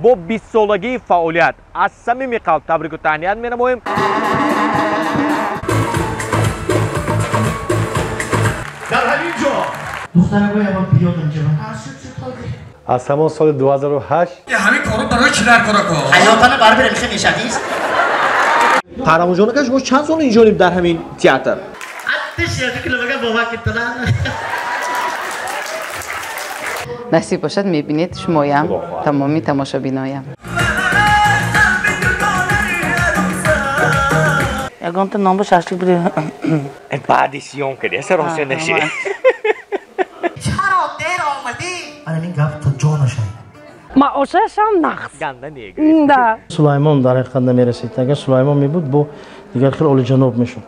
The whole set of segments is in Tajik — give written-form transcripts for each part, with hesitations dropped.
Бо 20-солагии фаъолият аз самими қалб табрику таҳният менамоем. Дар ҳамин ҷо аз ҳамон соли 2008 ҳамин коро барои чӣ дар кора кор? Ҳаётана барбирем хе мешадист. Қаҳрамонҷон ака, шумо чанд сол инҷониб дар ҳамин театр? Насиб бошад, мебинед шумоям, тамоми тамошобиноям. Ягонта номба шашлик бире. Баъди съёмка деса рост наши. Чаро дер омадӣ? Ана мин гап то ҷонашай. Маошашам нақс. Ганда негӯ. Да. Сулаймон дар ҳақиқат намерасид. Агар Сулаймон мебуд, бо дигар хел олиҷаноб мешуд.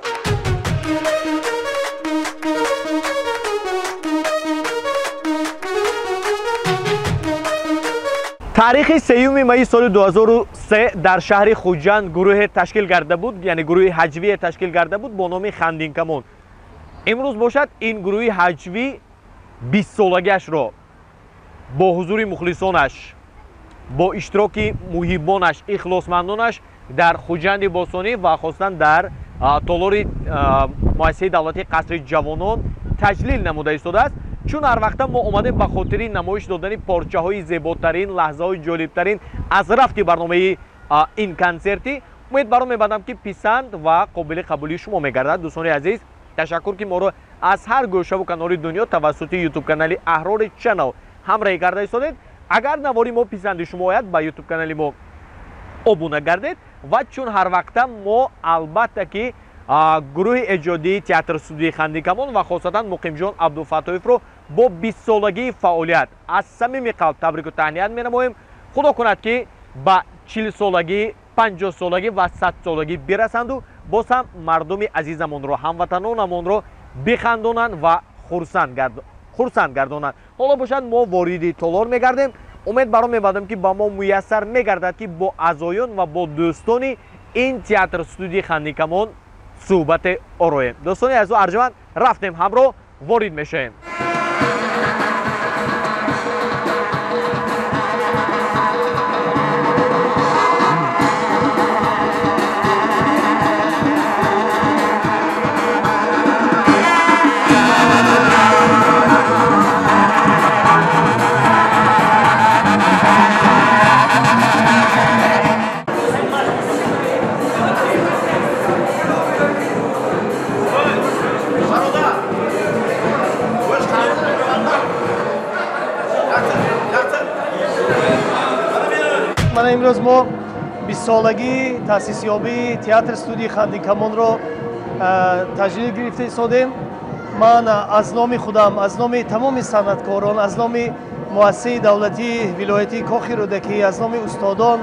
Таърихи 3 майи соли 2003 дар шаҳри Хуҷанд гурӯҳе ташкил карда буд, яъне гурӯҳи ҳаҷвие ташкил карда буд бо номи Хандинкамон. Имрӯз бошад ин гурӯҳи ҳаҷвӣ 20-солагиашро бо ҳузури мухлисонаш, бо иштироки муҳиббонаш, ихлосмандонаш дар Хуҷанди бостонӣ ва хостан дар толори муассисаи давлатии Қасри ҷавонон таҷлил намуда истодааст. Чун ҳар вақта мо омадем ба хотири намоиш додани порчаҳои зеботарин, лаҳзаҳои ҷолибтарин аз рафти барномаи ин консертӣ, умед баро мебандам, ки писанд ва қобили қабули шумо мегардад. Дӯстони азиз, ташаккур, ки моро аз ҳар гӯшаву канори дунё тавассути ютуб-канали Аҳрори Чанал ҳамраҳӣ карда истодед. Агар навори мо писанди шумо ояд, ба ютуб-канали мо обуна гардед ва чун ҳар вақта мо албатта ки гурӯҳи эҷодии театр студияи Хандинкамон ва хосатан Муқимҷон Абдуфаттоевро бо 20-солагии фаъолият аз самими қалб табрику таҳният менамоем. Худо кунад, ки ба 40-солагӣ, 50-солагӣ ва 100-солагӣ бирасанду боз ҳам мардуми азизамонро, ҳамватанонамонро бихандонанд ва хурсанд гардонанд. Ҳоло бошад мо вориди толор мегардем. Умед баро мебандам, ки ба мо муяссар мегардад, ки бо аъзоён ва бо дӯстони ин театр студияи Хандинкамон суҳбате ороем. Дӯстони азизу арҷманд, рафтем ҳамроҳ ворид мешавем. Имрӯз мо 20-солагии таъсисёбии театр студияи Хандинкамонро таҷлил гирифта истодем. Ман аз номи худам, аз номи тамоми санъаткорон, аз номи муассисаи давлатии вилоятии Кохи Рӯдакӣ, аз номи устодон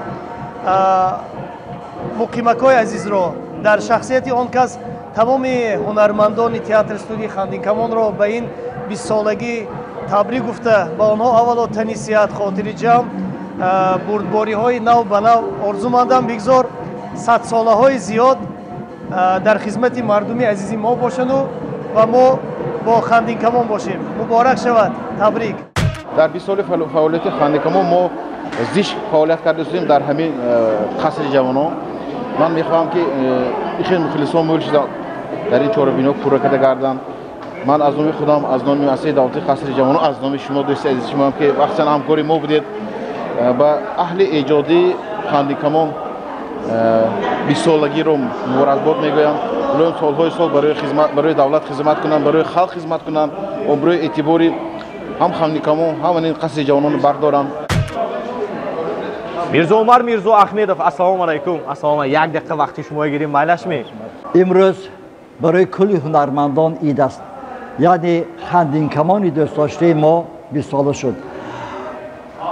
муқимакҳои азизро дар шахсияти он кас тамоми ҳунармандони театр студияи Хандинкамонро ба ин 20-солагӣ табрик гуфта, ба онҳо аввало тани сиҳат, хотири ҷамъ, бурдбориҳои нав ба нав орзумандам. Бигзор садсолаҳои зиёд дар хизмати мардуми азизи мо бошанду ва мо бо Хандинкамон бошем. Муборак шавад, табрик. Дар 20 соли фаъолияти Хандинкамон мо зиш фаъолият карда истодем дар ҳамин қасри ҷавонон. Ман мехоҳам, ки ихел мухлисон мӯл шуда дар ин чорабино пурра карда гарданд. Ман аз номи худам, аз номи муассисаи давлатии Қасри ҷавонон, аз номи шумо дӯсти азизи шумоам, ки вақтан ҳамкори мо будед, ба аҳли эҷодии Хандинкамон 20-солагиро муборакбод мегӯям. Илоҳим солҳои сол барои давлат хизмат кунанд, барои халқ хизмат кунанд, обрӯи эътибори ҳам Хандинкамон, ҳам ин қасри ҷавононро бардоранд. Мирзо Умар Мирзо Аҳмедов, ассалому алайкум. Ассалому алайкум. Як дақиқа вақти шумо гирим, майлашми? Имрӯз барои кулли ҳунармандон ид аст. Яъне Хандинкамони дӯстдоштаи мо 20 сола шуд.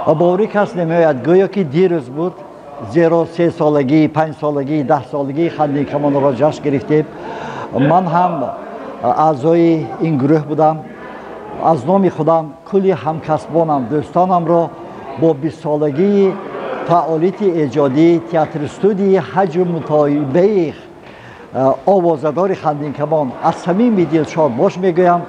Ва боварӣ кас намеояд, гӯё ки дирӯз буд, зеро 3-солагӣ, 5-солагӣ, 10-солагии Хандинкамонро ҷашн гирифтем. Ман ҳам аъзои ин гурӯҳ будам. Аз номи худам кулли ҳамкасбонам, дӯстонамро бо 20-солагии фаъолияти эҷодии театри студияи ҳаҷу мутоибаи овозадори Хандинкамон аз самими дил шодбош мегӯям.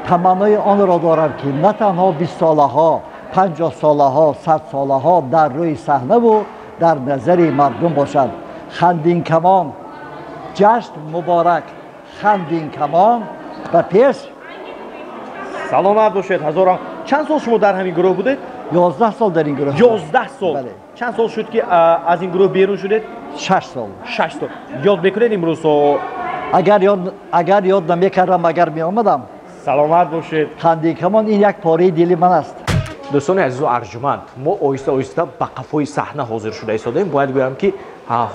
Таманнои онро дорам, ки на танҳо 20-солаҳо, 50 солаҳо, 100 солаҳо дар рӯи саҳнаву дар назари мардум бошад. Хандинкамон ҷашн муборак, Хандинкамон ба пеш. Саломат бошед. Ҳазорам. Чанд сол шумо дар ҳамин гурӯҳ будед? 11 сол дар ин гурӯҳ. 11 сол. Чанд сол шуд ки аз ин гурӯҳ берун шудед? 6 сол. 6 сол. Ёд мекунед имрӯз? Агар ёд намекардам, агар меомадам. Саломат бошед. Хандинкамон ин як пораи дили ман аст. Дӯстони азизу арҷуманд, мо оҳиста оҳиста ба қафои саҳна ҳозир шуда истодаем. Бояд гӯям ки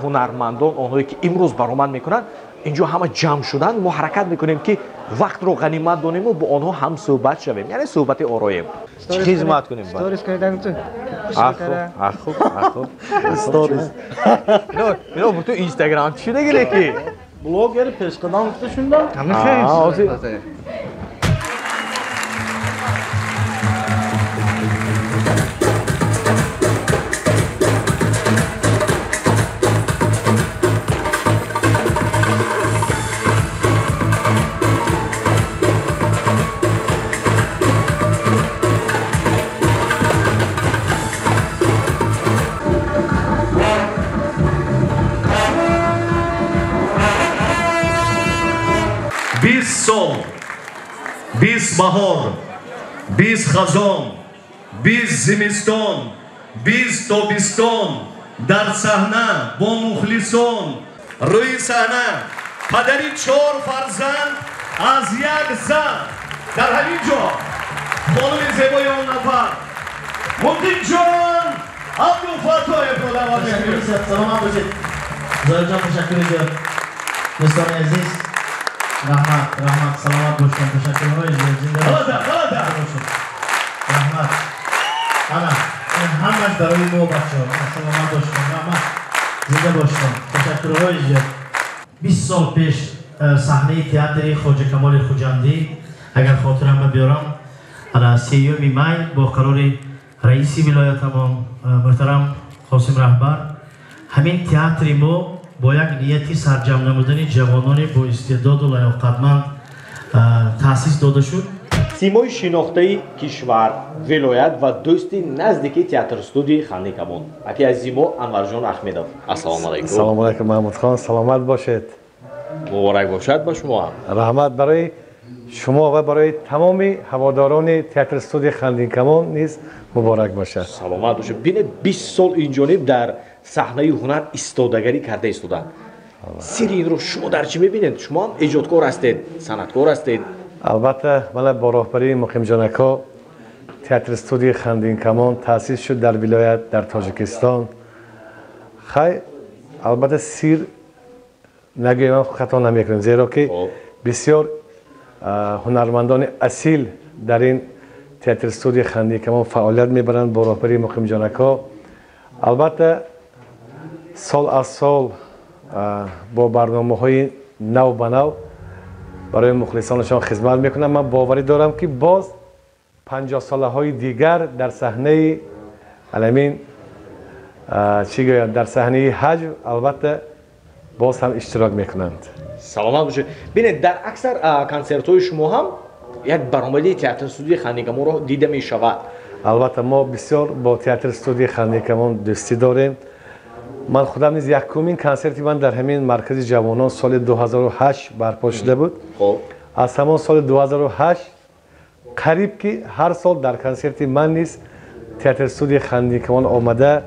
ҳунармандон, онҳое ки имрӯз баромад мекунанд, инҷо ҳама ҷамъ шуданд. Мо ҳаракат мекунем ки вақтро ғанимат донему бо онҳо ҳам суҳбат шавем, яъне суҳбати ороем. Чӣ хизмат кунем? Ино бутун Инстаграм чӣ дагиле ки? Блогери пешқадам гуфта шунда? Сол, 20 баҳор, 20 хазон, 20 зимистон, 20 тобистон дар саҳна бо мухлисон, рӯи саҳна падари 4 фарзанд аз як зан. Дар ҳамин ҷо хонуми зебои он нафар Муқимҷон Абдуфаттоевро даъват мекунем. Саломат бошед. Зоирҷон, ташаккури зиёд. Дӯстони азиз, раҳмат, раҳмат, саломат бошед. Ташаккурҳои зиёд. Зинда бошед. Раҳмат. Ана, ҳамаш барои мо бачаҳо. Саломат бошед. Раҳмат. Зинда бошед. Ташаккурҳои зиёд. 20 сол пеш саҳнаи театри Хоҷа Камоли Хуҷандӣ, агар хотирам биёрам, ана 3 май бо қарори раиси вилоятамон муҳтарам Қосим Раҳбар, ҳамин театри мо бо як нияти сарҷамъ намудани ҷавонони бо истеъдоду лаёқатманд таъсис дода шуд. Симои шинохтаи кишвар, вилоят ва дӯсти наздики театр-студияи Хандинкамон, аки азизи мо Анварҷон Аҳмедов. Ассалому алайкум. Ассалому алайкум, Маҳмудхон, саломат бошед. Муборак бошад ба шумо ҳам. Раҳмат барои шумо ва барои тамоми ҳаводорони театр-студияи Хандинкамон низ муборак бошад. Саломат бошед. Бинед, 20 сол инҷониб дар саҳнаи ҳунар истодагарӣ карда истоданд. Сири инро шумо дар чӣ мебинед? Шумо ҳам эҷодкор ҳастед, санъаткор ҳастед. Албатта, мана бо роҳбарии Муқимҷон ака театр-студияи Хандинкамон таъсис шуд дар вилоят, дар Тоҷикистон. Хай, албатта сир нагӯям хато намекунем, зеро ки бисёр ҳунармандони асил дар ин театр-студияи Хандинкамон фаъолият мебаранд бо роҳбарии Муқимҷон ака. Албатта, сол аз сол бо барномаҳои нав ба нав барои мухлисонашон хизмат мекунам. Ман боварӣ дорам ки боз 50 солаҳои дигар дар саҳнаи аламин чӣ гӯям, дар саҳнаи ҳаҷв албатта боз ҳам иштирок мекунанд. Саломат бошед. Бинед, дар аксар консертҳои шумо ҳам як баромади театр-студияи Хандинкамонро дида мешавад. Албатта, мо бисёр бо театр-студияи Хандинкамон дӯстӣ дорем. Ман худам низ якумин консерти ман дар ҳамин маркази ҷавонон соли 2008 барпо шуда буд. Аз ҳамон соли 2008 қариб ки ҳар сол дар консерти ман низ театр-студияи Хандинкамон омада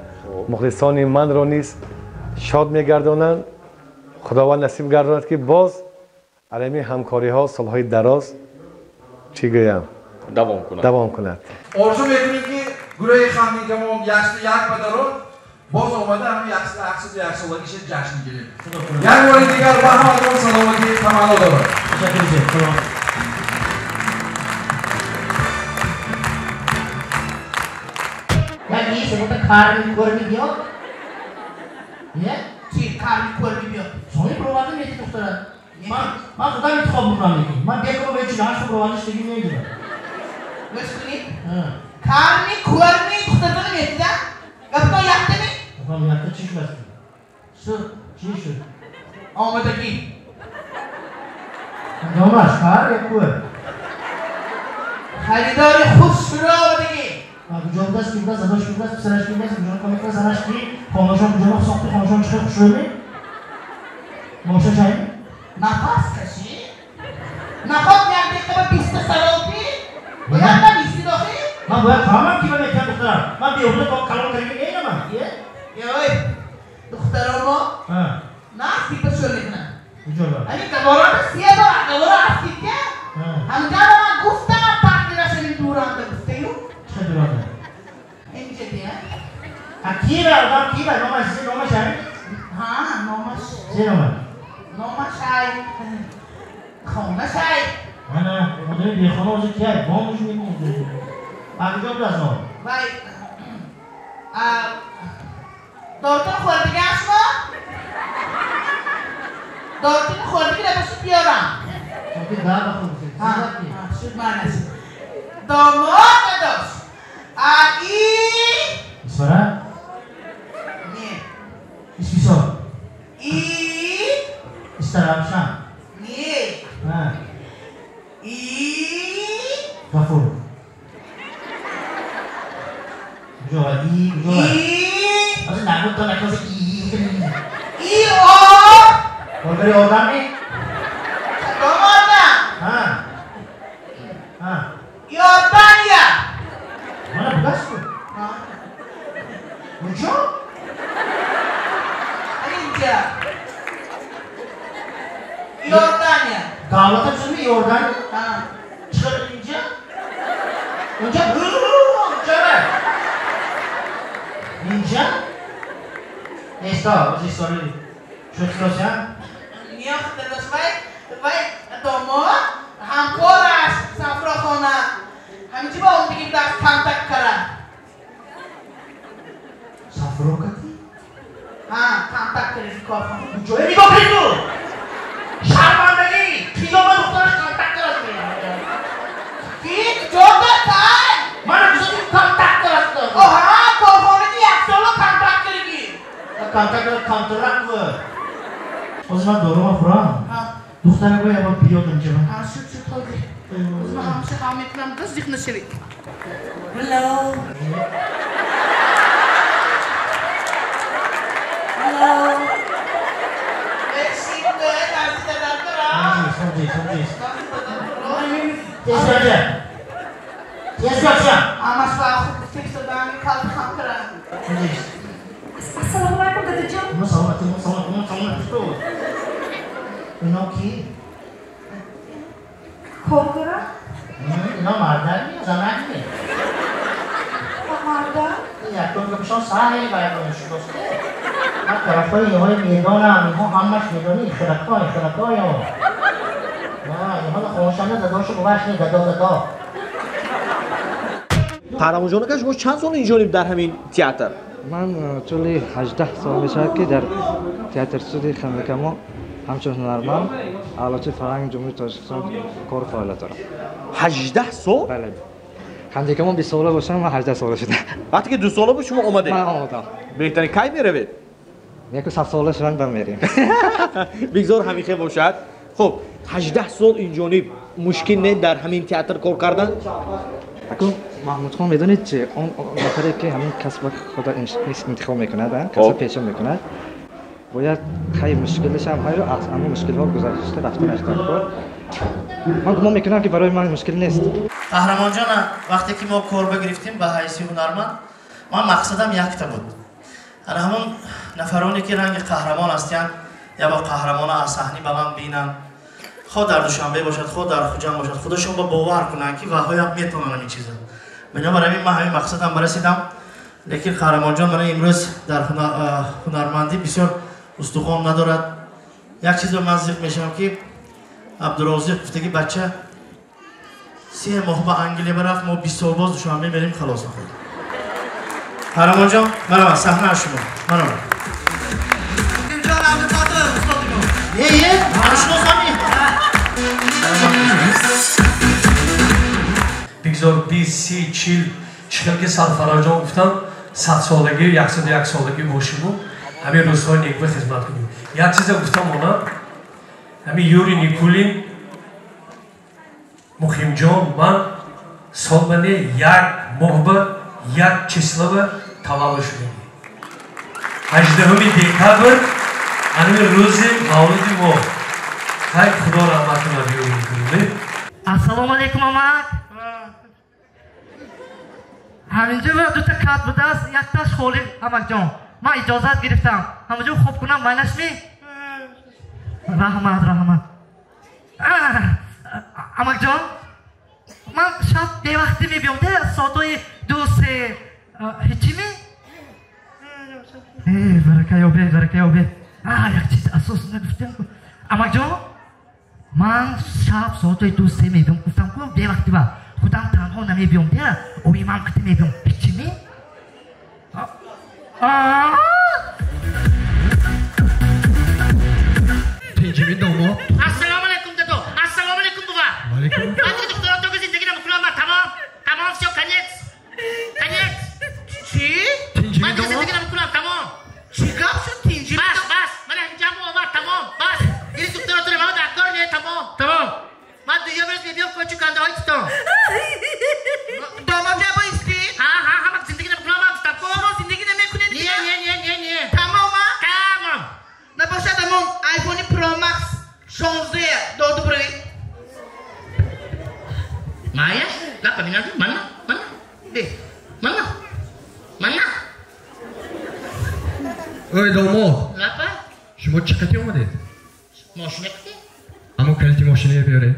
мухлисони манро низ шод мегардонанд. Худованд насиб гардонад ки боз алами ҳамкориҳо солҳои дароз чӣ гӯям давом кунад. Орзу мекунем ки гурӯҳи Хандинкамон 101 ба дарод боз омада ҳамин 101 солагиша ҷашн гирем. Як бори дигар ба ҳаматон саломатӣ таманно дорам. Ташаккур. Карми корми биёд? Не? Чи карми корми биёд? Сони бироварда мети духтара. Ман худам интихоб мекунам лекин. Ман бекова бе 48 бировардаш диги намегирам. Гӯш кунед. Карми корми духтарро метида? Гапто яктами? Гапам якта чӣ шуд? Шуд. Чӣ шуд? Омадагӣ. Кадомаш? Кар ё кӯр? Харидори хуш шуро омадагӣ. Куҷо будаст, ки будаст, задош ки будаст, писараш ки будаст, куҷо кор мекунад, занаш ки, хонашон куҷо сохти, хонашон чӣ хел хушрӯй? Мошаш ай? Нафас кашӣ? Наход як дақиқа ба 20 савол ки? Бояд нависӣ дохӣ? Ман бояд фаҳмам ки ба мекунам духтарам. Ман беҳуда калон карда ненамам. Ой, духтаромо на сипа шӯр мекунам. Куҷо ба? Ами гаворода се бор гавора афтид ка? Ҳамҷара ман гуфтам тақдираш ин дуранда гуфтаю. Чӣ дуранда? Инҷа дия. А ки ба одам ки ба номаш зе номаш ай? Ҳа, номаш. Зе номаш? Номаш ай. Хонаш ай. Ана, одами бехона озу ки ай? Бомуш мекунад. А куҷо будаст ном? Вай, дортун хӯрдигааш мо? Дортун хӯрдиги набошид биёрам. Шуд манаш. Домод дадош. А и Исфара? Не. Исфисор? И Истаравшан? Не. И Гафур. Куҷо ва? И куҷо ва? И Озу нагуфт то накози и. И о Коргари одам ми? Кадом одам? Ҳа. Ҳа. Иордания. Мана будаст ку? Куҷо? Инҷа. Иордания. Давлата чизми Иордания? Ҳа. Чиқар инҷа? Унҷа унҷа ва? Инҷа? Неста, ози истори. Шуд хилосия? Ниёх дадош, вай вай домод ҳамкораш сафрохона. Ҳаминҷи ба он бигим даст контакт кара. Сафро кати? Ҳа, контакт кардем корхона. Куҷое нигоҳ кунед ту? Шармандагӣ! Қиёма духтараш контакт карад. Ки куҷо тай? Мана куҷо контакт карад. Оҳа, корхонаи яксола контакт кардагӣ. Контакт карад, контракт буд. Ҳозир ман дорума хӯрам. Духтара гоя ба биёд инҷа. Ҳа, шуд, шуд, ҳозир. Ҳозир ман ҳамаша ҳам мекунам, даст зиқ нашавед. Hello. Hello. Ассалому алайкум, дадаҷон. Ино ки? Коргара? Ино мардак ми, занак ми? Мардак? Якум гапшон саҳел ба ягон шудосте. Ман тарафҳои инҳои медонам, инҳо ҳамаш медонӣ, хиракҳо, хиракҳоё. Инҳо хонашанда дадошу буваш не, дадо дадо. Қаҳрамонҷон ака, шумо чанд сол инҷониб дар ҳамин театр? Ман тӯли 18 сол мешавад, ки дар театр студияи Хандикамон ҳамчун ҳунарманд Аълочии фарҳанги Ҷумҳурии Тоҷикистон кору фаъолият дорам. 18 сол? Бале. Хандикамон 20 сола бошам, ман 18 сола шудам. Вақте ки 2 сола буд шумо омадед? Ман омадам. Беҳтарин, кай меравед? Яку 100 сола шудам бам мерем. Бигзор ҳамин хел бошад. Хуб, 18 сол инҷониб мушкил не дар ҳамин театр кор кардан? Акун Маҳмудхон, медонед чи, он нафаре ки ҳамин касба худо интихоб мекунад, касба пеша мекунад, бояд хай мушкилашам ҳайро аз ҳамин мушкилҳо гузашта рафтанаш дар кор. Ман гумон мекунам, ки барои ман мушкил нест. Қаҳрамонҷон, вақте ки мо кор бигирифтем ба ҳайси ҳунарманд, ман мақсадам якта буд. Ана ҳамон нафароне ки ранги қаҳрамон ҳастиянд, я бо қаҳрамона аз саҳни баланд бинанд, хо дар Душанбе бошад, хо дар Хуҷанд бошад, худашон ба бовар кунанд, ки ваҳоям метавонанд ҳамин чиза. Бинобар ҳамин ман ҳамин мақсадам барасидам. Лекин Қаҳрамонҷон мана имрӯз дар ҳунармандӣ бисёр устухон надорад. Як чизро ман зиқ мешавам, ки Абдурозиқ гуфтаги бача 3 моҳ ба Англия барафт, мо 20 сол боз Душанбе мерем, халос нахоҳем. Қаҳрамонҷон, марҳамат, саҳна аз шумо. Марҳамат. Е, ман Бигзор 20, 30, 40, чихел ки Сарфароҷон гуфтам, 100 солагӣ, 101 солагӣ бошиму ҳамин рӯзҳои некба хизмат кунем. Як чиза гуфтам она, ҳамин Юрий Никулин, Муҳимҷон, ман солбане як моҳба як числова таваллуд шудагӣ. 18 декабр ҳамин рӯзи мавлуди мо. Хай, Худо раҳмат кунад Юрий. Ассалому алайкум, амак. Ҳаминҷо дута кат будааст, якташ холӣ, амакҷон. Ман иҷозат гирифтам. Ҳаминҷо хоб кунам, майнашми? Раҳмат, раҳмат. Амакҷон, ман шаб бевақтӣ мебиём, де, соатҳои 2-3 ҳечими? Барака ёбед, барака ёбед. Як чиз асос нагуфтам. Амакҷон, ман шаб соатҳои 2-3 мебиём, гуфтам ку бевақтӣ ба. Худам танҳо намебиём, де, оимам қити мебиём. Ҳечими? Тинҷими домо. Ассалому алайкум, дадо. Ассалому алайкум, бува. Алайкум. Ман дига духтарон тога зиндагӣ намекунам, ман тамом. Тамом, всё, конец. Конец. Чӣ? Ман дига зиндагӣ намекунам, тамом. Чӣ гап шуд, тинҷими? Бас, бас. Ман ҳаминҷа овард, тамом. Бас. Ин духтарон туро ман дар кор не, тамом. Тамом. Ман дуюм рӯз мебиём кочу кандаҳои титон. Домод ҷабо исти? Ҳа, ҳа, ҳама зиндагӣ намекунам, ман гуфтам. Шумо зиндагӣ намекунед? Не, не, не, не, не. Тамом, а? Тамом. Набошад, амон iPhone Pro Max 16 доду бурӣ. Мая? Гапа минаду? Мана? Мана? Бе. Мана? Мана? Ой, домод. Лапа? Шумо чӣ қати омадед? Мошина қати? Ҳамон калити мошинаро биёред.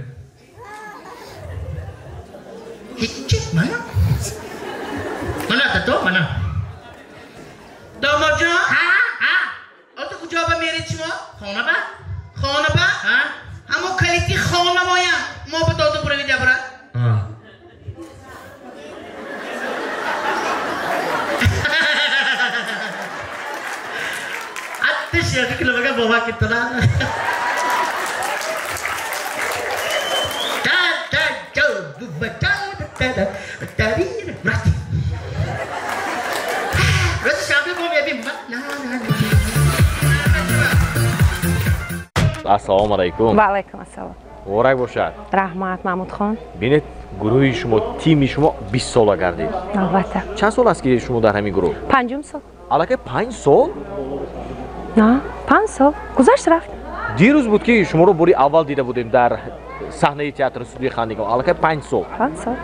Ҳечи? Мана? Мана, дадо, мана. Домодҷон? Ҳа, ҳа. Ото куҷо ба меред шумо? Хона ба? Хона ба? Ҳа? Ҳамон калити хона моям. Мо ба доду буравед, ябра. Атта шеъри киломага бовар киттала. Та та та бува та та та та ри. Рӯзи шанбе мо мебинем. На на на. Ассалому алайкум. Ва алайкум ассалом. Муборак бошад. Раҳмат, Маҳмудхон. Бинед, гурӯҳи шумо, тими шумо 20 сола гардид. Албатта. Чанд сол аст ки шумо дар ҳамин гурӯҳ? Панҷум сол. Аллакай 5 сол? На, 5 сол. Гузашт рафт. Дирӯз буд ки шуморо бори аввал дида будем дар саҳнаи театри студияи Хандинкамон. Аллакай 5 сол. 5 сол.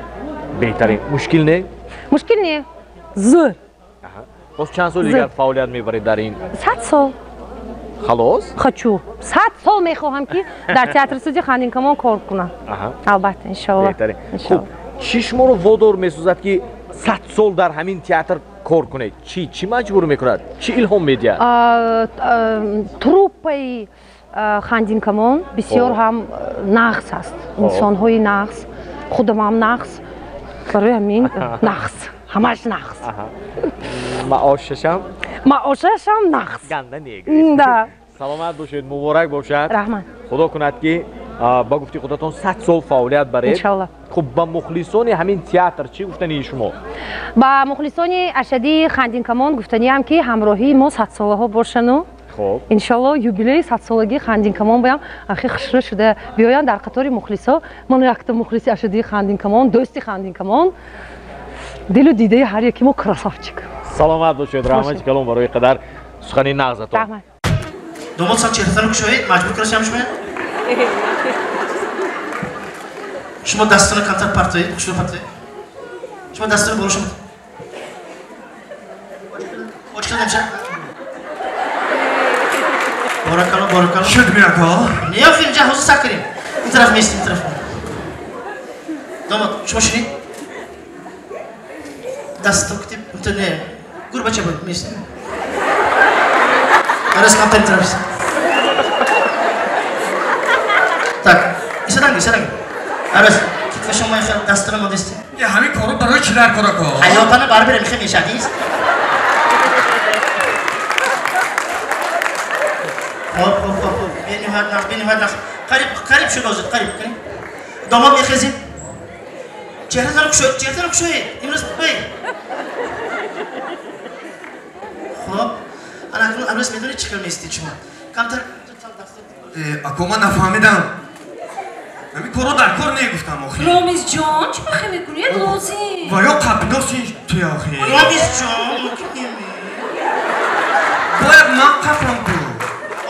Беҳтарин. Мушкил не? Мушкил не. Зӯр. Боз чанд сол дигар фаъолият мебаред дар ин? 100 сол. Халос? Хочу. 100 сол мехоҳам ки дар театри студияи Хандинкамон кор кунам. Албатта, иншоалло. Беҳтарин. Хуб, чӣ шуморо водор месозад ки 100 сол дар ҳамин театр кор кунед? Чӣ маҷбур мекунад? Чӣ илҳом медиҳад? Труппаи Хандинкамон бисёр ҳам нағз аст. Инсонҳои нағз, худам ҳам нағз. Барои ҳамин нағз. Ҳамаш нағз. Маошашам? Маошашам нағз. Ганда не. Да. Саломат бошед, муборак бошад. Раҳмат. Худо кунад ки ба гуфти худатон 100 сол фаъолият баред. Иншоалло. Хуб, ба мухлисони ҳамин театр чӣ гуфтании шумо? Ба мухлисони ашадии Хандинкамон гуфтаниям ки ҳамроҳии мо 100 солаҳо бошану иншоалло юбилеи 100 солагии Хандинкамон боям ахи хушрӯ шуда биёянд дар қатори мухлисо. Ман якта мухлиси ашадии Хандинкамон, дӯсти Хандинкамон, дилу дидаи ҳар яки мо красавчик. Саломат бошед, раҳмати калон барои қадар сухани нағзатон. Раҳмат. Домод, сал чеҳратаро кушоед, маҷбур кардашам шумо? Шумо дастона камтар партоед, хушро партоед. Шумо дастона боло шумо. Очка намша. Баракалло, баракалло. Шуд мирако. Не, охир инҷа ҳозир сар кунем. Ин тараф меистем, ин тараф. Домод, шумо шинед. Дастто кутиб, не, гурбача буд, меистем. Арас камтар ин тараф. Так, исаданги, исаданги. Арас, китфа шумо хел дастона модести. Е, ҳамин коро барои чӣ дар кора ко? Ҳаётана барбера мехе мешадист. Хоп, хоп, хоп, хоп. Бениҳоят нағз, бениҳоят нағз. Қариб, қариб шуд ҳозир, қариб, қариб. Домод мехезед. Чеҳратаро кушоед, чеҳратаро кушоед. Имрӯз бей. Хоп. Ана акнун арӯс медонед чӣ хел меистед шумо? Камтар Ако ман нафаҳмидам. Ҳамин корро дар кор негуфтам охи. Ромиз ҷон, чӣ бахе мекунед лозим? Ва ё қабидоси туй охи. Ромиз ҷон, бояд ман қафам ку.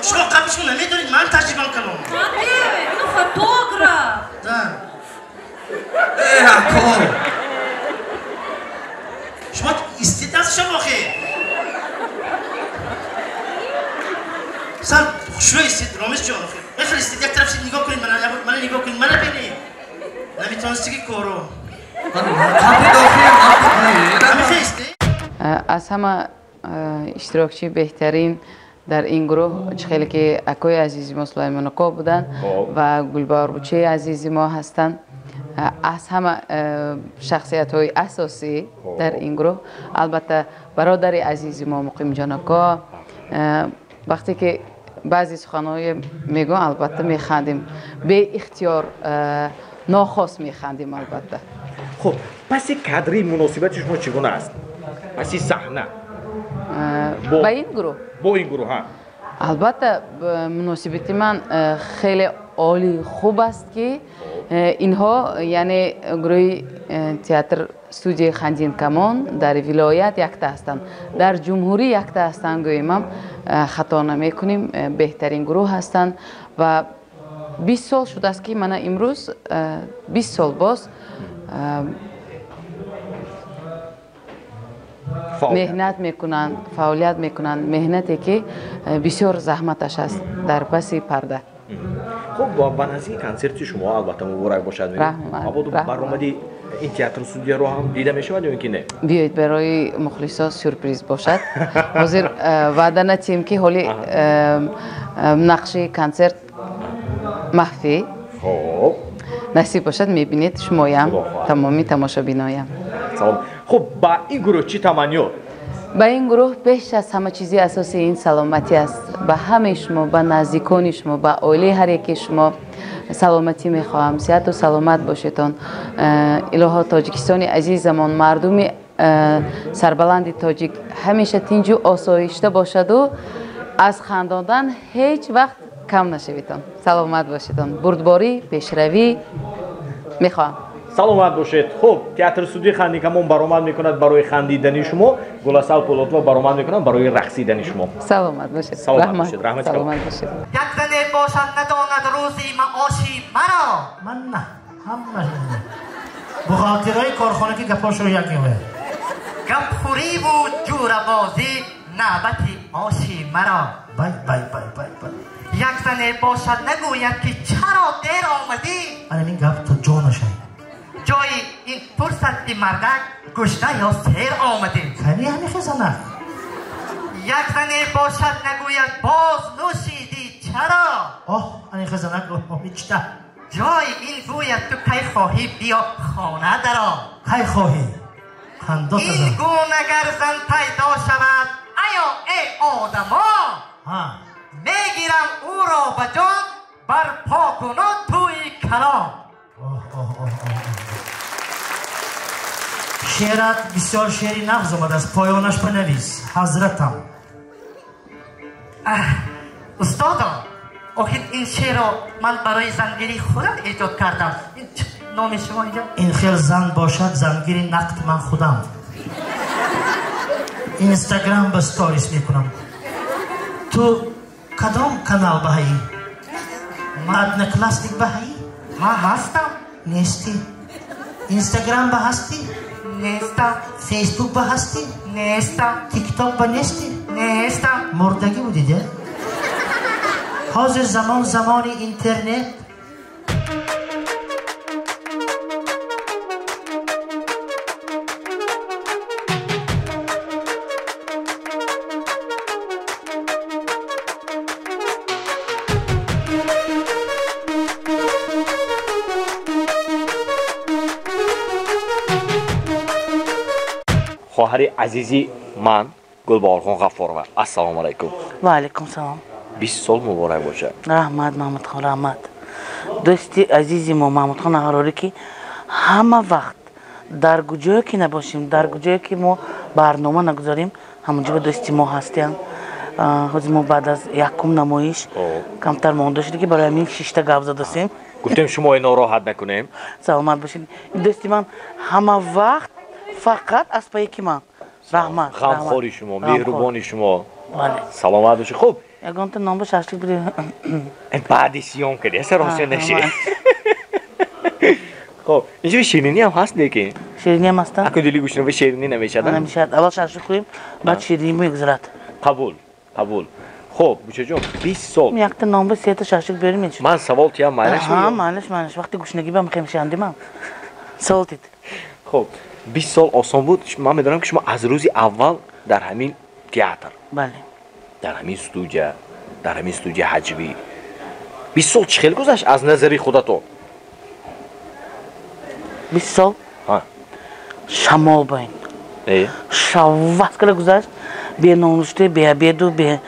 Шумо қапишро намедонед, ман таҷрибам калом. Ино фотограф. Да. Э, ако. Шумо истед аз шумо охи. Сал хушрӯ истед, Ромиз ҷон охи. Мефиристед, як тараф нигоҳ кунед, мана нигоҳ кунед, мана бинед. Наметавонисти ки коро. Аз ҳама иштирокчии беҳтарин дар ин гурӯҳ чӣ хеле ки акои азизи мо Сулаймон ако буданд ва Гулбаҳорбучаи азизи мо ҳастанд. Аз ҳама шахсиятҳои асосӣ дар ин гурӯҳ албатта бародари азизи мо Муқимҷон ако. Вақте ки баъзе суханҳое мегӯям, албатта механдем, беихтиёр нохост механдем албатта. Хуб, паси кадри муносибати шумо чӣ гуна аст? Паси саҳна ба ин гурӯҳ? Бо ин гурӯҳ, ҳа. Албатта муносибати ман хеле олӣ хуб аст, ки инҳо яъне гурӯҳи театр студияи Хандинкамон дар вилоят якта ҳастанд, дар ҷумҳурӣ якта ҳастанд, гӯемам хато намекунем, беҳтарин гурӯҳ ҳастанд ва 20 сол шудааст, ки мана имрӯз 20 сол боз меҳнат мекунанд, фаъолият мекунанд, меҳнате ки бисёр заҳматаш аст дар паси парда. Хуб, ба наздики консерти шумо албатта муборак бошад. Мабодо баромади ин театр студияро ҳам дида мешавад ё ин ки не? Биёед, барои мухлисо сюрприз бошад. Ҳозир ваъда натиҳем, ки ҳоли нақши консерт маҳфӣ. Хуб, насиб бошад, мебинед шумоям, тамоми тамошобиноям. Салом. Хуб, ба ин гурӯҳ чӣ таманниёт? Ба ин гурӯҳ пеш аз ҳама чизи асосӣ ин саломатӣ аст. Ба ҳамаи шумо, ба наздикони шумо, ба оилаи ҳар яки шумо саломатӣ мехоҳам. Сиҳату саломат бошедон. Илоҳо Тоҷикистони азизамон, мардуми сарбаланди тоҷик ҳамеша тинҷу осоишта бошаду аз хандондан ҳеҷ вақт кам нашаведон. Саломат бошедон. Бурдборӣ, пешравӣ мехоҳам. Саломат бошед. Хуб, театр студияи Хандинкамон баромад мекунад барои хандидани шумо, Гуласал Пулотова баромад мекунад барои рақсидани шумо. Саломат бошед. Саломат бошед. Раҳмат. Саломат бошед. Як зане бошад надонад рӯзи маоши маро. Ман на, ҳамаш бухгалтерои корхона ки гапошро як меояд. Гапхӯриву ҷӯрабозӣ навбати оши маро. Бай бай бай бай бай. Як зане бошад нагӯяд ки чаро дер омадӣ. Ана ин гап то ҷонашай. Ҷои ин пурсад ки мардак гушна ё сер омадӣ. Кани ҳамихе занак? Як зане бошад нагӯяд боз нӯшидӣ чаро. Оҳ, анихе занак ҳичта. Ҷои ин гӯяд ту кай хоҳӣ биё хона даро. Кай хоҳӣ? Хандота зан. Ин гуна гар зан пайдо шавад, аё эй одамо, мегирам ӯро ба ҷон, барпо кунон тӯи калом. Шеърат бисёр шеъри нағз омадааст, поёнаш бинавис, ҳазратам. Устодо, охир ин шеърро ман барои зангирии худам эҷод кардам. Номи шумо инҷо? Ин хел зан бошад, зангири нақд ман худам. Инстаграм ба сторис мекунам. Ту кадом канал баҳаӣ? Одноклассник баҳаӣ? Ман ҳастам. Нестӣ. Инстаграм ба ҳастӣ? Нестам. Фейсбук ба ҳастӣ? Нестам. Тикток ба нестӣ? Нестам. Мурдагӣ будед, э? Ҳозир замон замони интернет. Хоҳари азизи ман Гулбаҳорхон Ғаффорова, ассалому алайкум. Ва алайкум салом. 20 сол муборак бошад. Раҳмат, Маҳмудхон, раҳмат. Дӯсти азизи мо Маҳмудхон Аҳрорӣ, ки ҳама вақт дар куҷое ки набошем, дар куҷое ки мо барнома нагузорем, ҳамонҷо дӯсти мо ҳастанд. Ҳозир мо баъд аз якум намоиш камтар монда шуда, ки барои ҳамин шишта гап задасем. Гуфтем шумо нороҳат накунем. Саломат бошед. Дӯсти ман ҳама вақт фақат аз пайи ки ман. Раҳмат. Ғамхори шумо, меҳрубони шумо. Саломат бошед. Хуб. Ягонта номба шашлик буде. Баъди съёмка кардӣ, саросия нашед. Хуб, инҷо ширинӣ ҳам ҳаст лекин. Ширинӣ ҳам ҳаст? Аку дили гӯшна ширинӣ намешад? Намешад. Аввал шашлик хӯрем, баъд ширинӣ мегузарад. Қабул, қабул. Хуб, бучаҷон, 20 сол. Якта номба сета шашлик берим мешуд. Ман савол тиям майлаш? Ҳа, майлаш, майлаш. Вақти гӯшнагӣ ба мехем шандим ҳам. Савол тид. Хуб, 20 сол осон буд. Ман медонам ки шумо аз рӯзи аввал дар ҳамин театр. Бале. Дар ҳамин студия, дар ҳамин студия ҳаҷвӣ. 20 сол чӣ хел гузашт аз назари худатон? 20 сол? Ҳа. Шамол байн. Шавват кара гузашт. Бе нонуште, бе обеду, бе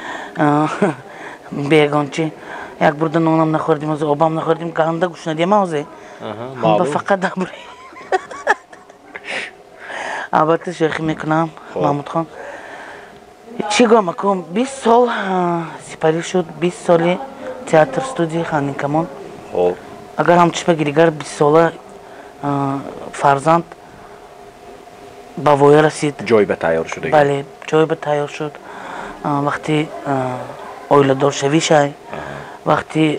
ягончи. Як бурда нонам нахӯрдим, озе обам нахӯрдим, ганда гушнадиам озе. Ҳамба фақат дабри. Албатта шӯхӣ мекунам, Маҳмудхон. Чӣ гӯям акум, 20 сол сипарӣ шуд, 20 соли театр студияи Хандинкамон. Агар ҳамчун дигар 20 сола фарзанд ба воя расид. Ҷой ба тайёр шуд. Бале, ҷой ба тайёр шуд. Вақти оиладоршавӣ шай, вақти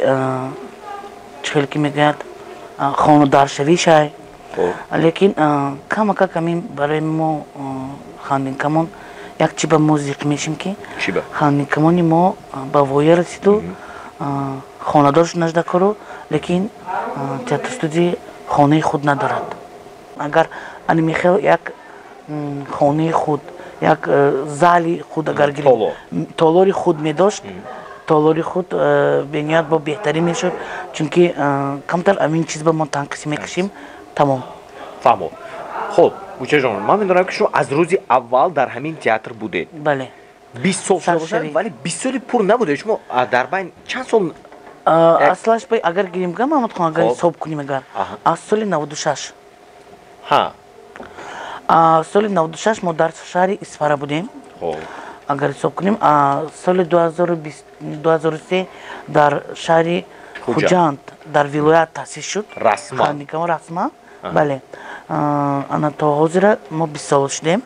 чӣ хел ки мегӯяд хонударшавӣ шай. Лекин камакак ҳамин барои мо Хандинкамон як чи ба мо зиқ мешим ки Хандинкамони мо ба воя расиду хонадор шуд наждакору, лекин театр студия хонаи худ надорад. Агар ани михел як хонаи худ, як зали худ агар гирем, толори худ медошт, толори худ бениҳоят бо беҳтарин мешуд, чунки камтар ҳамин чиз ба мо танқисӣ мекашим. Тамом. Фаҳмо. Хуб, бучаҷон, ман медонам ки шумо аз рӯзи аввал дар ҳамин театр будед. Бале. 20 сол шуда бошад, вале 20 соли пур набудед. Шумо дар байн чанд сол? Аслаш агар гирем га, Маҳмудхон, агар ҳисоб кунем, агар аз соли 96. Ҳа. Соли 96 мо дар шаҳри Исфара будем. Агар ҳисоб кунем, соли 2003 дар шаҳри Хуҷанд, дар вилоят таъсис шуд. Расман. Расман, бале. Ана то ҳозира мо 20 сола шудем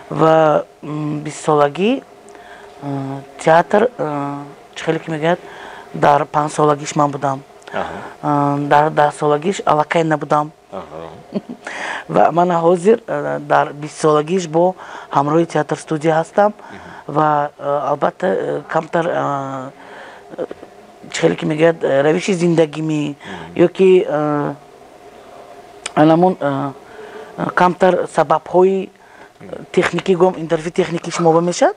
ва 20 солагӣ театр чӣ хеле ки мегӯяд, дар 5 солагиш ман будам, дар 10 солагиш аллакай набудам ва ман ҳозир дар 20 солагиш бо ҳамроҳи театр студия ҳастам ва албатта камтар чӣ хеле ки мегӯяд равиши зиндагимӣ ё ки анамон камтар сабабҳои техникӣ гӯям, интервью техникӣ шумо ба мешавад,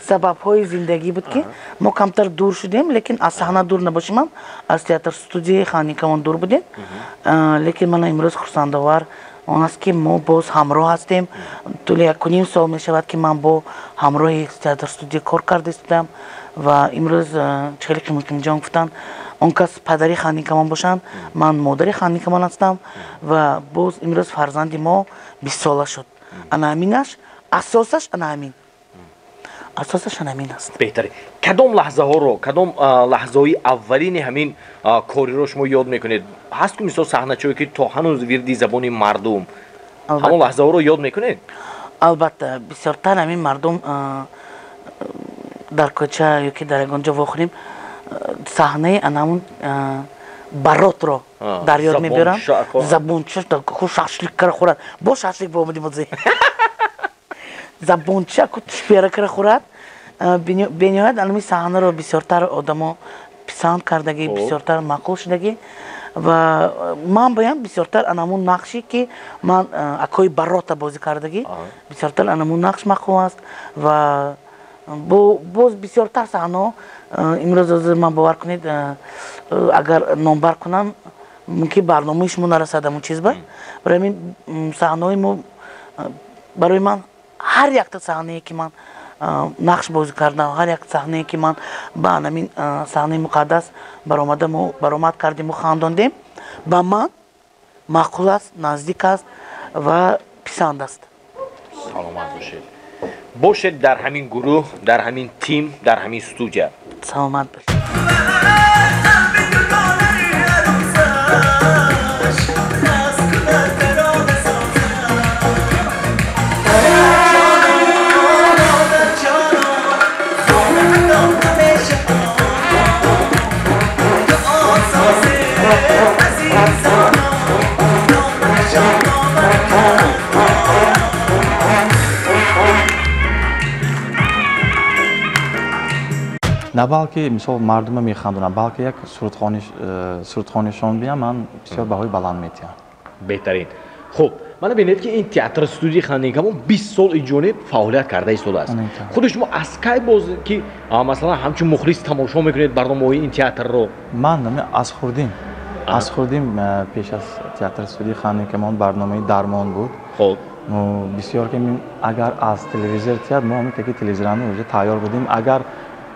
сабабҳои зиндагӣ буд ки мо камтар дур шудем, лекин аз саҳна дур набошем, ҳам аз театр студияи Хандинкамон дур будем, лекин мана имрӯз хурсандовар он аст ки мо боз ҳамроҳ ҳастем. Тӯли 1.5 сол мешавад ки ман бо ҳамроҳи театр студия кор карда истодам ва имрӯз чӣ хеле ки Муқимҷон гуфтанд, он кас падари Хандинкамон бошанд, ман модари Хандинкамон ҳастам ва боз имрӯз фарзанди мо 20 сола шуд. Ана ҳаминаш асосаш, ана ҳамин асосаш ана ҳамин аст. Беҳтарин. Кадом лаҳзаҳоро, кадом лаҳзаҳои аввалини ҳамин кориро шумо ёд мекунед? Ҳаст ку мисол саҳначое ки то ҳанӯз вирди забони мардум, ҳамон лаҳзаҳоро ёд мекунед? Албатта, бисёртар ҳамин мардум дар кӯча ё ки дар ягон ҷо вохӯрем, саҳнаи ана ҳамун баротро дар ёд мебарам. Забонча шашлик кара хӯрад, бо шашлик боомадим озе. Забонча ку тушпера кара хӯрад. Бениҳоят анами саҳнаро бисёртар одамо писанд кардагӣ, бисёртар маъқул шудагӣ ва ман боям бисёртар анамун нақше ки ман акои барота бозӣ кардагӣ, бисёртар анамун нақш маъқул аст ва боз бисёртар саҳнаҳо имрӯз ҳозир ман бовар кунед, агар номбар кунам мумкин барномаи шумо нарасад ҳамун чиз ба. Барои ҳамин саҳнаҳои мо, барои ман ҳар якта саҳнае ки ман нақш бозӣ кардам, ҳар як саҳнае ки ман ба ҳамин саҳнаи муқаддас баромад кардему хандондем, ба ман маъқул аст, наздик аст ва писанд аст. Саломат бошед. Бошед дар ҳамин гурӯҳ, дар ҳамин тим, дар ҳамин студия. Саломат бошед. На балки мисол мардума механдонам, балки як сурудхонишон биям ман бисёр баҳои баланд метиҳам. Беҳтарин. Хуб, мана бинед ки ин театр студияи Хандинкамон 20 сол инҷониб фаъолият карда истодааст. Худи шумо аз кай боз ки масалан ҳамчун мухлис тамошо мекунед барномаҳои ин театрро? Ман аз хурдим. Аз хурдим пеш аз театр студияи Хандинкамон барномаи дармон буд. Хуб. Бисёр ки агар аз телевизор тияд, мо ҳамин таки телевизорани уже тайёр будем. Агар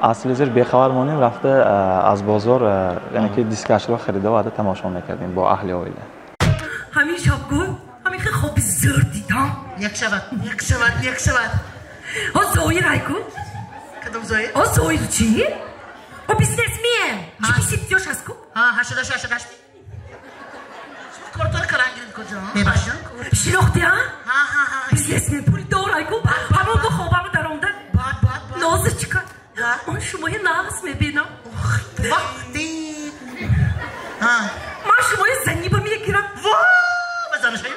аз телевизор бехабар монем, рафта аз бозор, яъне ки дискашро харида оварда тамошо мекардем бо аҳли оила. Ҳамин шабгул, ҳамин хел хоби зӯр дидам. Як шавад, як шавад, як шавад. О Зоир айку? Кадом Зоир? О Зоир чи? О бизнесмен. Чи бисиптёш аст ку? Ҳа, 88 88. Кортор карангирид куҷо? Мебахшед. Шинохти, а? Ҳа, ҳа, ҳа. Бизнесмен пули дор айку. Ҳамон ду хобаму даромда. Бад, бад, бад. Нозичка. Ман шумои нағз мебинам. Вақти. Ҳа. Ман шумои заниба мегирам. Во! Ба занашаю?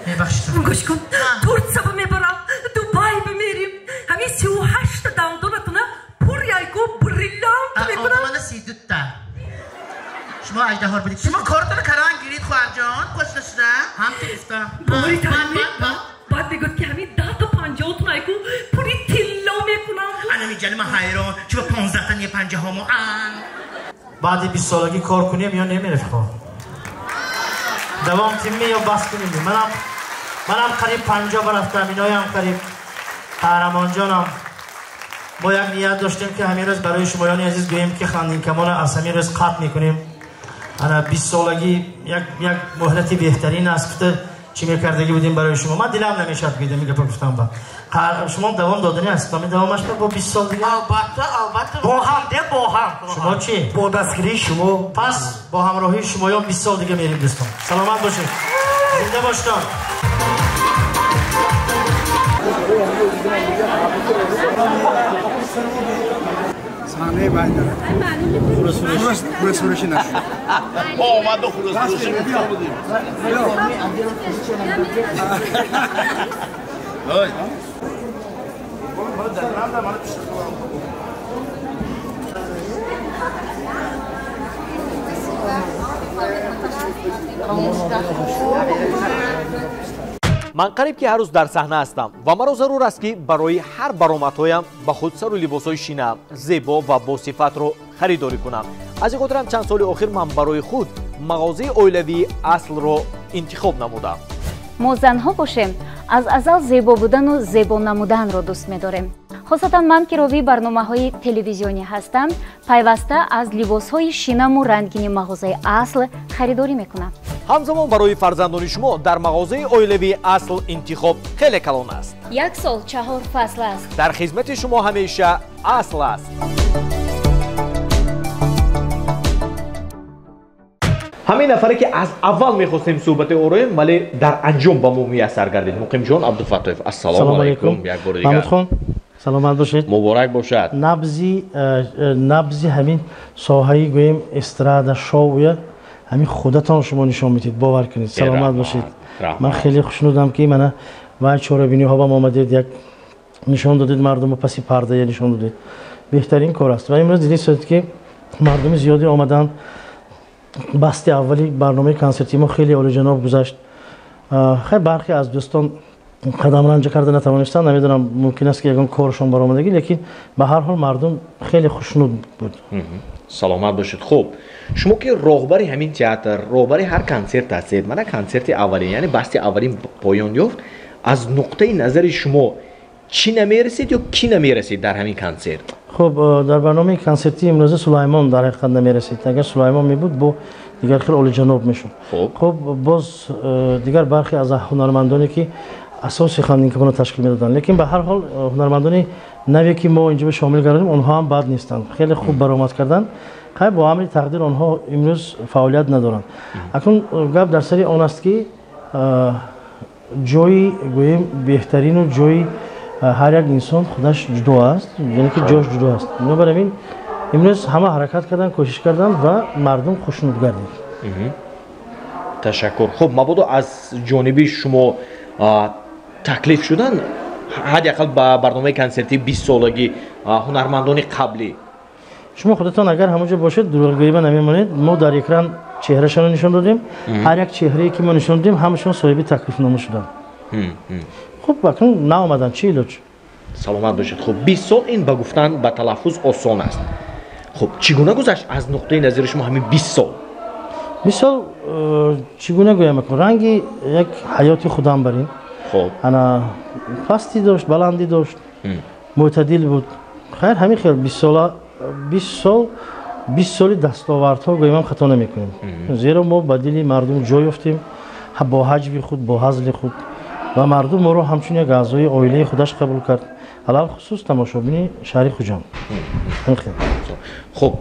Мебахшед. Гӯш кун. Турция мебарам, Дубай мемерим. Ҳамин 38 дандонатуна пур яйку бриллиант мекунам. Мана 32-та. Шумо аждаҳор будед. Шумо кортон каран гирид, хоҳарҷон. Хуш нашуда. Ҳам ту гуфтам. Бори танми. Баъд мегӯяд ки ҳамин 10 та 50 айку пури тилло мекунам. Ана миҷани ман ҳайрон. Чуба 15 та не панҷаҳомо ан. Баъди 20 солагӣ кор кунем ё не мерефиқо? Давом тимми ё бас кунем? Манам қариб 50 рафтам, иноям қариб қаҳрамонҷонам. Мо як ният доштем ки ҳамин рӯз барои шумоёни азиз гӯем ки Хандинкамонро аз ҳамин рӯз қатъ мекунем. Ана 20 солагӣ як муҳлати беҳтарин аст, гуфта чӣ мекардагӣ будем барои шумо. Ман дилам намешавад гӯидам ин гапа гуфтам ба. Шумо давом додани аст, ами давомаш бо 20 сол дига. Албатта, албатта. Бо ҳам де, бо ҳам. Шумо чӣ? Бо дастгирии шумо. Пас бо ҳамроҳии шумоён 20 сол дига мерем дӯстон. Саломат бошед. Зинда бошед. Саҳнаи байдара. Хурӯсфурӯшӣ нашуд. Мо омаду хурӯсфурӯшӣ гуфта будем. Ман қариб ки ҳар рӯз дар саҳна ҳастам ва маро зарур аст ки барои ҳар баромадҳоям ба худ сару либосҳои шина, зебо ва босифатро харидорӣ кунам. Аз ин хотирам чанд соли охир ман барои худ мағозаи оилавии Аслро интихоб намудам. Мо занҳо бошем, аз азал зебо будану зебо намуданро дӯст медорем. Хосатан ман ки ровии барномаҳои телевизионӣ ҳастам, пайваста аз либосҳои шинаму рангини мағозаи Асл харидорӣ мекунам. Ҳамзамон барои фарзандони шумо дар мағозаи оилавии Асл интихоб хеле калон аст. Як сол 4 фасл аст. Дар хизмати шумо ҳамеша Асл аст. Ҳамин нафаре ки аз аввал мехостем суҳбати ороем, вале дар анҷом ба мо муяссар гардид. Муқимҷон Абдуфаттоев, ассалому алайкум. Як бори дигар. Маҳмудхон, саломат бошед. Муборак бошад. Набзи ҳамин соҳаи гӯем эстрада шоуя ҳамин худатон шумо нишон медиҳед, бовар кунед. Саломат бошед. Ман хеле хушнудам ки мана вай чорабиниҳо бам омадед, як нишон додед мардумро, паси пардая нишон додед. Беҳтарин кор аст. Ва имрӯз дидед ки мардуми зиёде омаданд. Басти аввали барномаи консерти мо хеле олиҷаноб гузашт. Хай бархе аз дӯстон қадамранҷа карда натавонистанд, намедонам, мумкин аст ки ягон коршон баромадагӣ, лекин ба ҳар ҳол мардум хеле хушнуд буд. Саломат бошед. Хуб, шумо ки роҳбари ҳамин театр, роҳбари ҳар консерт ҳастед, мана консерти аввалин, яъне басти аввалин поён ёфт, аз нуқтаи назари шумо чӣ намерасид ё кӣ намерасид дар ҳамин консерт? Хуб, дар барномаи консертии имрӯза Сулаймон дар ҳақиқат намерасид. Агар Сулаймон мебуд, бо дигар хеле олиҷаноб мешуд. Хуб, боз дигар бархе аз ҳунармандоне ки асоси Хандинкамонро ташкил медоданд, лекин ба ҳар ҳол ҳунармандони наве ки мо инҷо шомил гардем, онҳо ҳам бад нестанд, хеле хуб баромад карданд. Хай бо амри тақдир онҳо имрӯз фаъолият надоранд. Акнун гап дар сари он аст ки ҷои гӯем беҳтарину ҷои ҳар як инсон худаш ҷудо аст, яъне ки ҷош ҷудо аст. Бинобар ин имрӯз ҳама ҳаракат карданд, кӯшиш карданд ва мардум хушнуд гардид. Ташаккур. Хуб, мабодо аз ҷониби шумо таклиф шудан Ҳадди ақал ба барномаи консертии 20 солагӣ ҳунармандони қаблӣ. Шумо худатон агар ҳамонҷо бошед, дурӯғгӯӣ ба намемонед. Мо дар экран чеҳрашонро нишон додем. Ҳар як чеҳрае ки мо нишон додем, ҳамашон соҳиби таклифнома шуданд. Хуб, акнун наомаданд, чӣ илоҷ? Саломат бошед. Хуб, 20 сол ин ба гуфтан, ба талаффуз осон аст. Хуб, чӣ гуна гузашт аз нуқтаи назари шумо ҳамин 20 сол? 20 сол чӣ гуна гӯям, ранги як ҳаёти худам барин. Хуб, ана пастӣ дошт, баландӣ дошт, мӯътадил буд. Хайр, ҳамин хел 20 сола, 20 сол, 20 соли дастовардҳо гӯям хато намекунем. Зеро мо ба дили мардум ҷой ёфтем, бо ҳаҷви худ, бо ҳазли худ, ва мардум моро ҳамчун як аъзои оилаи худаш қабул кард. Алалхусус тамошобини шаҳри Хуҷанд. Хуб,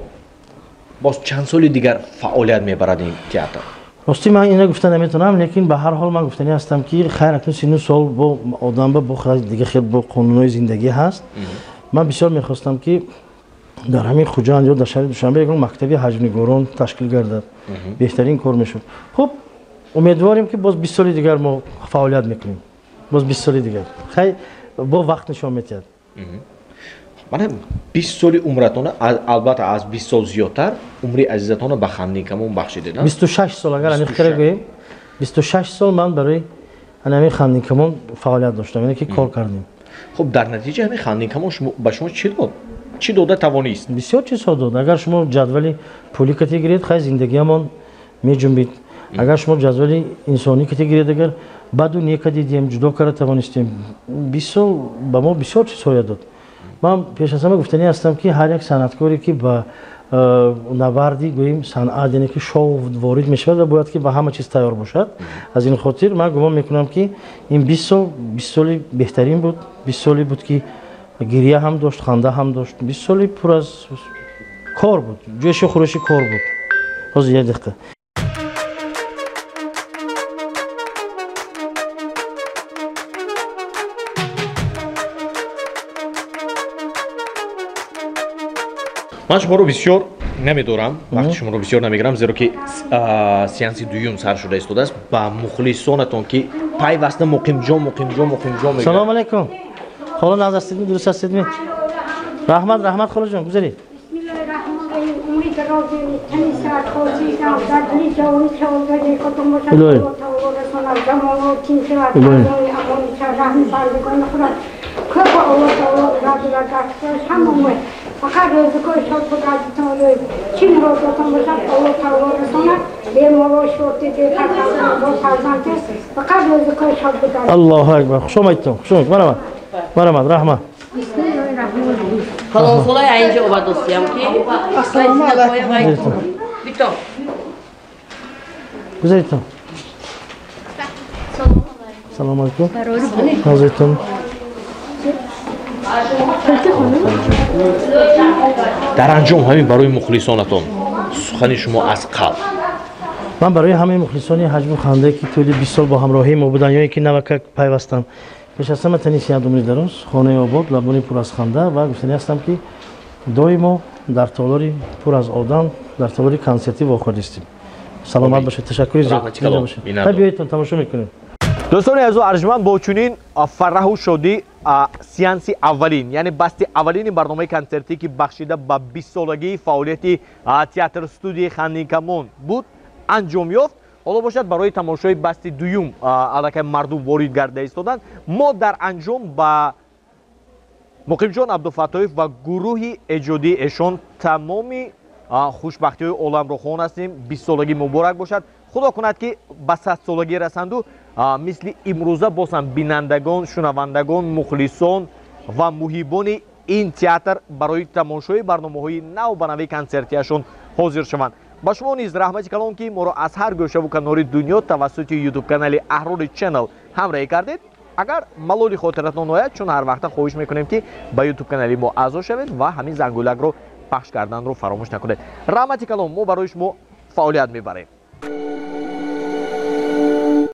боз чанд соли дигар фаъолият мебарад ин театр? Рости ман ина гуфта наметавонам, лекин ба ҳар ҳол ман гуфтанӣ ҳастам ки хайр, акнун 39 сол бо одам бо дига хел бо қонунҳои зиндагӣ ҳаст. Ман бисёр мехостам ки дар ҳамин Хуҷанд ё дар шаҳри Душанбе як мактаби ҳаҷвнигорон ташкил гардад. Беҳтарин кор мешуд. Хуб, умедворем ки боз 20 соли дигар мо фаъолият мекунем. Боз 20 соли дигар. Хайр, бо вақт нишон медиҳад. Мана 20 соли умратона, албатта аз 20 сол зиёдтар умри азизатона ба Хандинкамон бахшидед. 26 сол, агар аниқтар гӯем, 26 сол ман барои ҳамин Хандинкамон фаъолият доштам, яъне ки кор кардем. Хуб, дар натиҷа ҳамин Хандинкамон ба шумо чӣ дод? Чӣ дода тавонист? Бисёр чизҳо дод. Агар шумо ҷадвали пулӣ кати гиред, хай зиндагиамон меҷунбид. Агар шумо ҷадвали инсонӣ кати гиред, агар баду нека дидем, ҷудо карда тавонистем. 20 сол ба мо бисёр чизҳоя дод. Ман пеш аз ҳама гуфтанӣ ҳастам ки ҳар як санъаткоре ки ба наварди гӯем санъат, яъне ки шоу ворид мешавад ва бояд ки ба ҳама чиз тайёр бошад. Аз ин хотир ман гумон мекунам ки ин 20 сол 20 соли беҳтарин буд, 20 соли буд ки гирия ҳам дошт, ханда ҳам дошт, 20 соли пур аз кор буд, ҷӯшу хурӯши кор буд. Ҳозир як дақиқа. Ман шуморо бисёр намедорам, вақти шуморо бисёр намегирам, зеро ки сеанси дуюм сар шуда истодааст. Ба мухлисонатон ки пайваста Муқимҷон, Муқимҷон, Муқимҷон мегӯянд. Салом алайкум. Хола, нағз ҳастедми, дуруст ҳастедми? Раҳмат, раҳмат холаҷон, гузаред. Илоҳӣ. Илоҳӣ. فقط روزگار شاد بود عزیزان روی چی مراداتان باشد الله تعالی رساند بیمارا شورتی بی فرزند فقط روزگار شاد بود. الله اکبر. خوش آمدید، خوش آمدید. مرحبا، مرحبا، رحمت. خلاص اینجا اومدم که السلام علیکم. بیتو گذارید. سلام علیکم. حاضرتون. Дар анҷом ҳамин барои мухлисонатон сухани шумо аз қалб. Ман барои ҳамаи мухлисони ҳаҷву хандае ки тӯли 20 сол бо ҳамроҳии мо буданд ё ин ки навакак пайвастанд, пеш аз ҳама тани сиҳат, умри дароз, хонаи обод, лабони пур аз ханда ва гуфтанӣ ҳастам ки доимо дар толори пур аз одам, дар толори консертӣ вохӯрдистем. Саломат бошед, ташаккури зиёд. Биёедтон тамошо мекунем. Дӯстони азизу арҷманд, бо чунин фараҳу шодӣ сеанси аввалин, яъне басти аввалини барномаи консертӣ ки бахшида ба 20 солагии фаъолияти театр студияи Хандинкамон буд, анҷом ёфт. Ҳоло бошад барои тамошои басти дуюм аллакай мардум ворид гарда истоданд. Мо дар анҷом ба Муқимҷон Абдуфаттоев ва гурӯҳи эҷодии эшон тамоми хушбахтиҳои оламро хоҳон ҳастем. 20 солагӣ муборак бошад. Худо кунад ки ба 100 солагӣ расанду мисли имрӯза боз ҳам бинандагон, шунавандагон, мухлисон ва муҳибони ин театр барои тамошои барномаҳои нав ба нави консертияшон ҳозир шаванд. Ба шумо низ раҳмати калон ки моро аз ҳар гӯшаву канори дунё тавассути ютуб канали Аҳрори Ченнел ҳамроҳӣ кардед. Агар малоли хотиратон ояд, чун ҳар вақта хоҳиш мекунем ки ба ютуб канали мо аъзо шавед ва ҳамин зангулакро пахш карданро фаромӯш накунед. Раҳмати калон, мо барои шумо фаъолият мебарем.